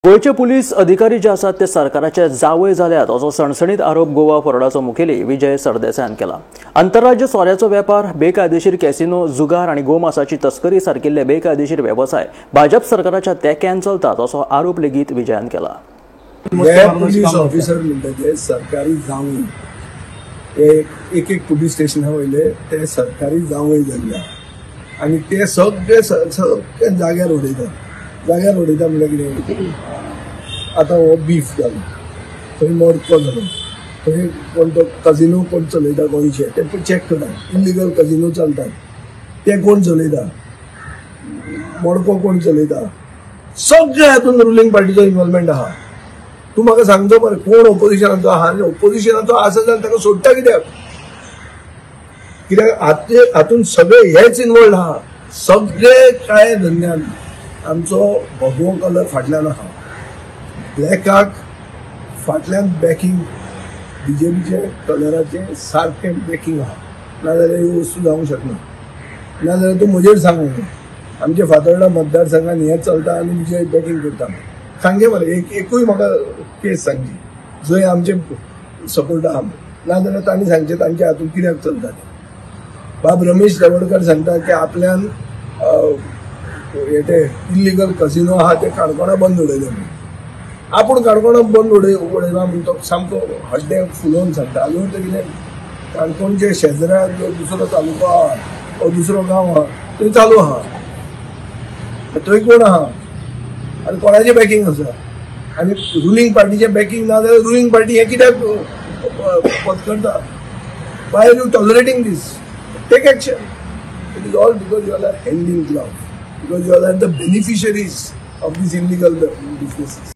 गोंयचे पुलीस अधिकारी जे आसात ते सरकाराचे जावय जाल्यात असो सणसणीत आरोप गोवा फॉरवर्डाचो मुखेली विजय सरदेसायान केला. आंतरराज्य सोऱ्याचो वेपार, बेकायदेशीर कॅसिनो, जुगार आनी गोमासाची तस्करी सारकिल्ले बेकायदेशीर वेवसाय भाजप सरकाराच्या तेक्यान चलतात असो आरोप लेगीत विजयान केला. हे पुलीस ऑफिसर म्हणटा ते सरकारी जावय, ते एक एक पुलीस स्टेशना वयले ते सरकारी जावय जाल्ले आनी ते सगळे सगळे जाग्यार उडयतात. जाग्यार उडयता म्हणल्यार कितें, आतां हो बीफ जालो, थंय मडको जालो, थंय कोण तो कजिनो कोण चलयता गोंयचे ते चॅक करा, इलिगल कजिनो चलतात ते कोण चलयता, मडको कोण चलयता, सगळे हातून रुलिंग पार्टीचो इन्वॉल्वमेंट आहा. तूं म्हाका सांगचो मरे कोण ओपोजिशनाचो आहा आनी ओपोजिशनाचो आसा जाल्यार ताका सोडटा कित्याक? कित्याक हातून सगळे हेच इन्वॉल्ड आहा. सगळे काळे धंद्यान आमचो भगवो कलर फाटल्यान आहा, ब्लॅकाक फाटल्यान बॅकिंग बीजेपीचे कलराचें सारकें बॅकिंग आहा. नाजाल्यार ह्यो वस्तू जावंक शकना. नाजाल्यार तूं म्हजेर सांगू, आमच्या फातोर्डा मतदारसंघान हें चलता आनी म्हजें बॅकिंग करता. सांगचें मरे एकूय म्हाका केस सांगची जंय आमचे सपोर्ट आहा. नाजाल्यार तांणी सांगचें तांच्या हातून कित्याक चलता तें. बाब रमेश तवडकर सांगता की आपल्यान हे ते इल्लिगल कसिनो आहा ते काणकोणा बंद उडयले म्हणून. आपूण काणकोणा बंद उडयला म्हूण तो सामको हड्डें फुलोवन सांगता. अजून ते कितें काणकोणचे शेजरा जो दुसरो तालुको आहा वो दुसरो गांव आहा थंय चालू आहा, थंय कोण आहा आनी कोणाचें बॅकिंग आसा आनी रुलिंग पार्टीचें बॅकिंग ना जाल्यार रुलिंग पार्टी हें कित्याक पत्करता? Why are you tolerating this? Take action. It is all because you all are hand in glove, because you all are the beneficiaries of these illegal businesses.